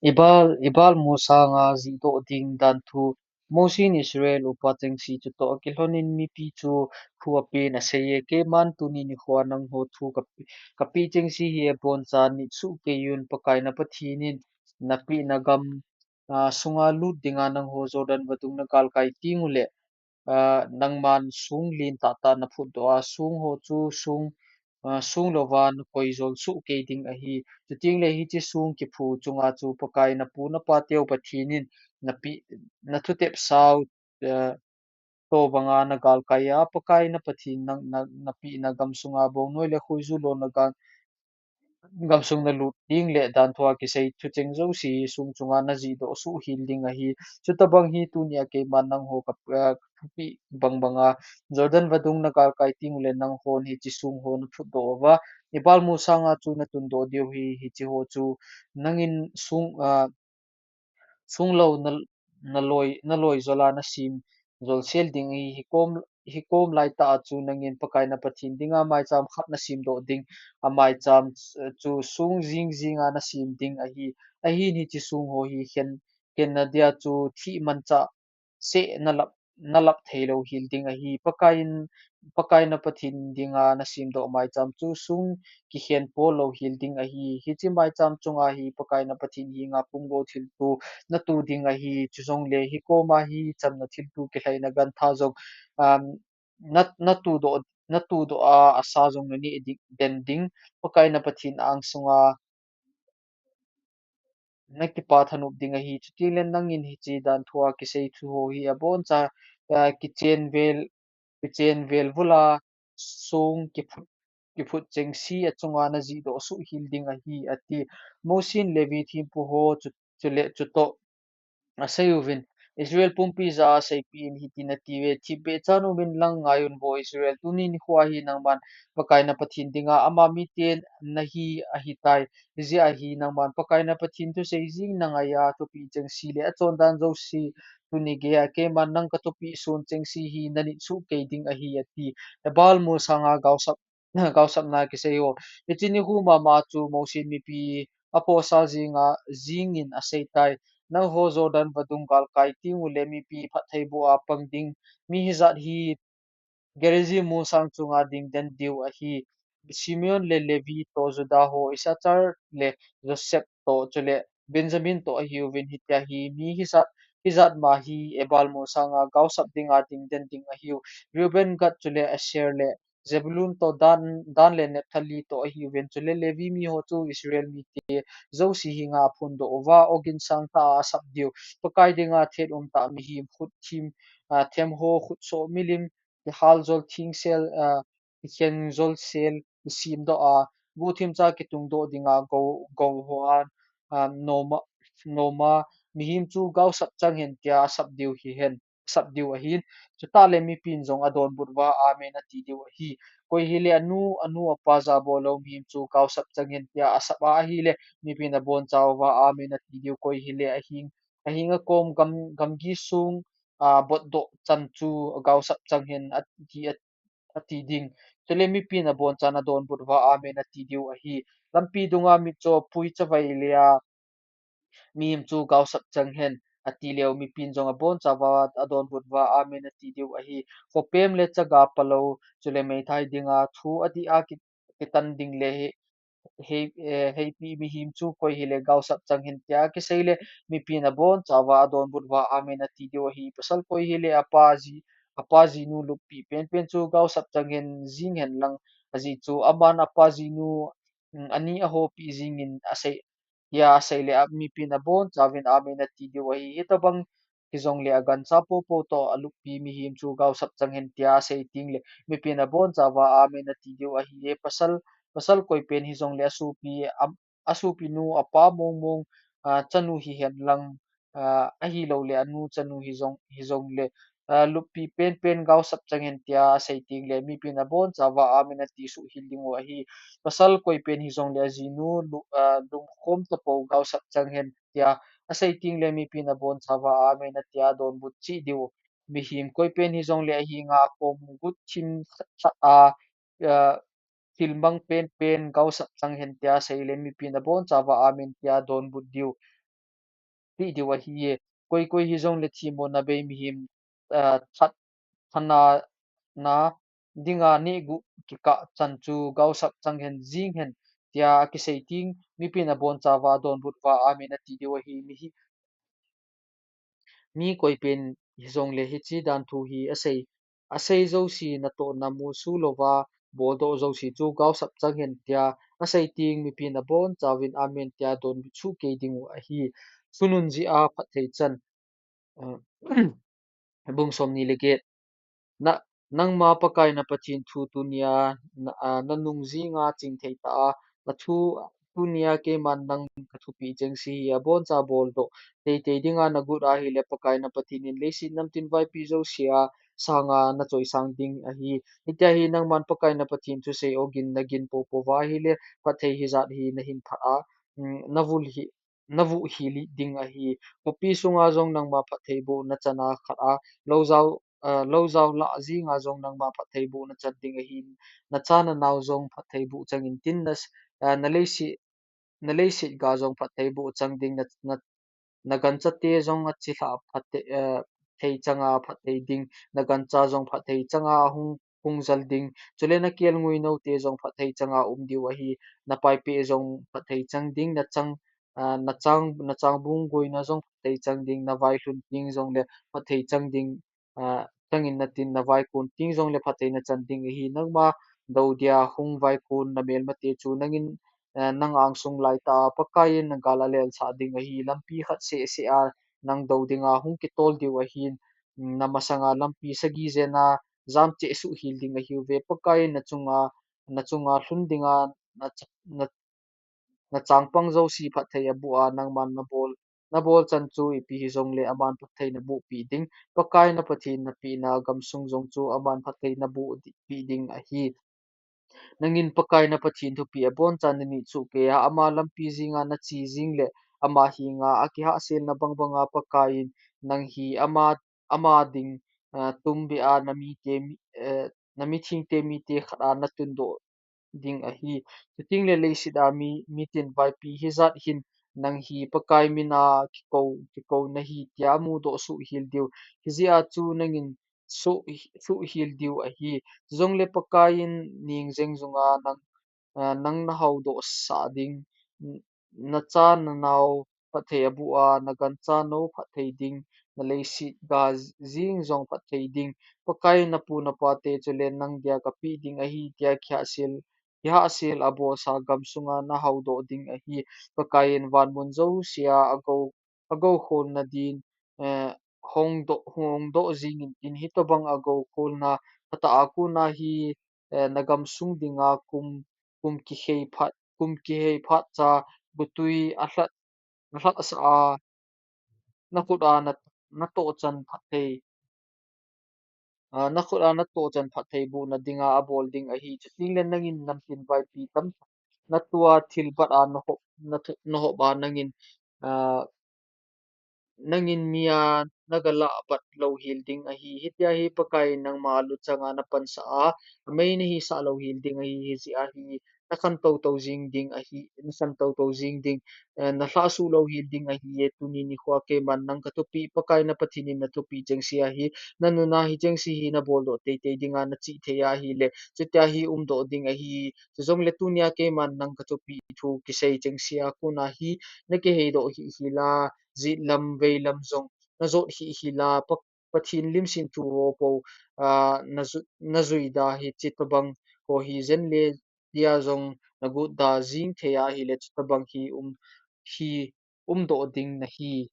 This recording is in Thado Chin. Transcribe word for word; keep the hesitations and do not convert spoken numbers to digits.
Ebal, Ebal Mosanga jihdoh ding dan thu. Mosi in Israel upa chengse chutoh akilhonin mipi chu thu apen aseiye, keiman tuni nikhoa nangho thu kape, kapeh chengse hi abonchan nit suhkei un, Pakai na Pathen in napehna gam, ah, sunga lut dinga nangho Jordan vadung nagalkai teng uleh, ah, nangman song lentah tah naphutdoh a, song ho chu song, ah, song louva nakoi jol suhkei ding ahi. Chuteng le hiche song kiphu chunga chu Pakai napu napateu Pathen in napeh, nathutep sao, ah, toh banga nagalkai a, Pakai na Pathen na, na, napehna gam sunga bongnoi le khoiju lona gam, gamsung nalut ding le dan thua kisei thucheng jouse song chunga najihdoh suh hel ding ahi. Chutobang hi tunia keiman nangho ka, ah, kapeh bangbanga Jordan vadung nagalkai teng uleh nanghon hiche song ho naphutdoh uva, Ebal Mosanga chu natundoh diu ahi. Hiche ho chu nangin song, ah, song lou na, naloi, naloi jola nasem jolsel ding ahi. Hikom, hikom laitah a chu nangin Pakai na Pathen dinga maicham khat nasemdoh ding, amaicham chu song jing jinga nasem ding ahi. Ahin hiche song ho hi khen, khenna dia chu thih manchah seh nalap, nalap theilou hel ding ahi. Pakai in, Pakai na Pathen dinga nasemdoh maicham chu song kikhen pollou hel ding ahi. Hiche maicham chunga hi Pakai na Pathen henga pumgo thilto natu ding ahi. Chujongle hikoma hi chamna thilto kilhaina gantha jong, um, na, natudoh, natudoh a, asa jong naneh ding, den ding. Pakai na Pathen angsunga nakipa thanop ding ahi. Chuteng le nangin hiche dan thua kisei thu ho hi aboncha, ah, kichen vel, kichen vel vula song kiphut, kiphut chengse achunga najihdoh suh hel ding ahi, ati. Mosi in Levi thempu ho chu, chule chutoh asei uvin, Israel pumpi jah a seipeh in hitin atiuve, thipbeh chan umin lang ngai unvo Israel, tuni nikhoa hi nangman Pakai na Pathen dinga ama mite nahi ahitai. Hijeh a hi nangman Pakai na Pathen thusei jing nangaiya thupeh chengse le achondan jouse tuni geiya keiman nang kathupeh son chengse hi nanit suhkei ding ahi, ati. Ebal Mosanga gaosap, gaosapna kisei ho. Hiche nikho mama chu Mosi in mipi aposa jinga, jingin aseitai. Nangho Jordan vadung galkai teng uleh mipi phattheiboh a pang ding mi hijat hi Gerizim Mosang chunga ding den diu ahi. Simeon le Levi toh, Juda ho, Issachar le Joseph toh, chule Benjamin toh ahiuvin, hitia hi mi hijat, hijat ma hi Ebal Mosanga gaosap dinga ding den ding ahiu. Reuben, Gad chule Asher le Zebulun toh, Dan, Dan le Naphtali toh ahiuvin, chule Levi miho chu Israel mite jouse henga aphondoh uva, ogin sangtah a asap diu. Pakai dinga thet umtah mihem, khut thim, ah, themho, khutsoh milim, kihal jol thengsel, ah, kikhen jolsel, kisemdoh a, guhthim cha kitungdoh dinga gou, gou hoa, ah, noma, noma, mihem chu gaosap chang hen tia asap diu hihen, asap diu ahin. Chutah le mipin jong adonbut uva, Amen ati diu ahi. Koi hile anu, anu apa ja bollou mihem chu gaosap chang hen tia asap a ahile, mipin aboncha uva, Amen ati diu. Koi hile aheng, aheng a kom gam, gamgi sung, ah, botdoh chan chu gaosap chang hen ati, ati ding. Chule mipin abonchan adonbut uva, Amen ati diu ahi. Lampi dunga mitcho pui chavai lea mihem chu gaosap chang hen ati leu, mipin jong aboncha uva adonbut uva, Amen ati diu ahi. Khopem le chaga palou, chule meithai dinga thu adih a ki, kitan ding le he, he, eh, heipi mihem chu koi hile gaosap chang hen tia kisei le, mipin aboncha uva adonbut uva, Amen ati diu ahi. Pasal koi hile apa ji, apa jinu luppi penpen chu gaosap chang hen jing hen lang, ajeh chu aman apa jinu, mm, ani ahopeh jingin asei, tia asei le, a, mipin abonchauvin Amen ati diu ahi. Hitobang hijongle agancha popo toh aluppi mihem chu gaosap chang hen tia asei teng le, mipin aboncha uva Amen ati diu ahi. Pasal, pasal koi pen hijongle asopi, am, asopinu apa mongmong, ah, chanu hihen lang, ah, ahilou le anu chanu hijong, hijongle, ah, luppi penpen gaosap chang hen tia asei teng le, mipin aboncha uva Amen ati suh hel ding u ahi. Pasal koi pen hijongle ajinu lu, ah, lungkhom tapou gaosap chang hen tia asei teng le, mipin aboncha uva Amen atia donbut cheh diu. Mihem koi pen hijongle ahenga akom guhthim khat a, ah, thilmang penpen gaosap chang hen tia asei le, mipin aboncha uva Amen tia donbut diu. peh diu ahi. Koi koi hijongle themmo nabei mihem, ah, that, thana na dinga nehguh kikah chan chu gaosap chang hen jing hen, tia akisei teng, mipin abonchauva adonbut uva Amen ati diu ahi. Mi hi, mi koipen hijongle hiche dan thu hi asei, asei jouse natohna molso louva boldoh jouse chu gaosap chang hen tia asei teng, mipin abonchauvin Amen tia donbut sohkei dingu ahi. Sunun jeh a phatthei chan. Ah, bung somni le get. Na, nangma Pakai na Pathen thu tunia, na, ah, nanung jinga chingthei tah a, athu, tunia keiman nang kathupeh jengse hi aboncha boldoh teitei dinga nagot ahile, Pakai na Pathen in leiset namtin vaipi jousea sanga nachoisang ding ahi. Hitia hi nangman Pakai na Pathen thusei ogin nagin poupouva ahile, phatthei hijat hi nahin phat a, um, navul hi, navuh hel ding ahi. Khopi sunga jong nangma phatthei boh nachan a khat a, loujao, ah, loujao lah jenga jong nangma phatthei boh nachan ding ahi. Nacha nanao jong phatthei boh changin tin na, ah, naleiset, naleiset ga jong phatthei boh chang ding, na, na, naganchate jong achilhah phatthei, eh, thei changa phatthei ding, nagancha jong phatthei changa hung, hung jal ding. Chule nakelngoi noute jong phatthei changa um diu ahi. Napaipeh jong phatthei chang ding, nachang, ah, nachang, nachangbung goina jong phatthei chang ding, navailhun teng jongle phatthei chang ding, ah, changin natin navaikon teng jongle phatthei nachan ding ahi. Nangma dou dia hung vaikon namelmate chu nangin, ah, nang angsung laitah a Pakai in nagal alelsah ding ahi. Lampi khat seh seh a nang dou dinga hung kitol diu ahin, namasanga lampi sagi jena jamcheh suhhel ding ahiuve. Pakai in nachunga, nachunga lhun dinga, na, na, nachangpang jouse phatthei aboh a, nangman nabol, nabol chan chu ipi hijongle aman phatthei nabohpeh ding. Pakai na Pathen napehna gamsung jong chu aman phatthei nabohpeh ding ahi. Nangin Pakai na Pathen thupeh abonchan nanit sohkei a, ama lampi jenga nache jengle, ama henga akihahselna bang banga Pakai in nang hi ama, ama ding, ah, tumbeh a namite, mi, eh, namithengte mite khat a natundoh ding ahi. Chutengle leiset a mi, mitin vaipi hijat hin nang hi Pakai mina kikou, kikou nahi tia amudoh sohhel diu. Hijeh a chu nangin soh, sohhel diu ahi. Chujongle Pakai in neng jeng jonga nang, ah, nang nahaodohsah ding, nacha nanao phatthei aboh a, nagancha nou phatthei ding, naleiset ga jeng jong phatthei ding. Pakai in napu napate chule nang dia kapeh ding ahi tia kihahsel, kihahsel abolsa gamsunga nahaodoh ding ahi. Pakai in vanmun jousea agou, agou kholna din, eh, hongdoh, hongdoh jengin tin, hitobang agou kholna phatah a kona hi, eh, nagamsung dinga kum, kum kihei phat, kum kihei phatcha gotwi alhat, alhatsah a, nakhut a na, natohchan phatthei, ah, nakhut a natohchan phatthei bohna dinga abol ding ahi. Chutengle nangin namtin vaipi tam natoh a thilbat a nahop, nato, nahop a nangin, ah, nangin mi a nagalah bat louhel ding ahi. Hitia hi Pakai in nangma aluchanga napansah a, amei nahisah louhel ding ahi. Hijeh a hi nakhantou tou jeng ding ahi, nakhantou tou jeng ding, eh, nalhahsuh louhel ding ahi. Tuni nikhoa keiman nang kathupeh, Pakai na Pathen in nathupeh jengse a hi, nanun a hichengse hi naboldoh teitei dinga nachih thei ahile, chutia hi umdoh ding ahi. Chujongle tunia keiman nang kathupeh thu kisei jengse a kona hi nakiheidoh hihhel a, jetlam veilam jong najot hihhel a, Pa, Pathen lim sinthu ho pou, ah, naju, najuida hi chutobang ho hi jenle tia jong nagotda jeng thei ahile, chutobang hi um, hi umdoh ding nahi.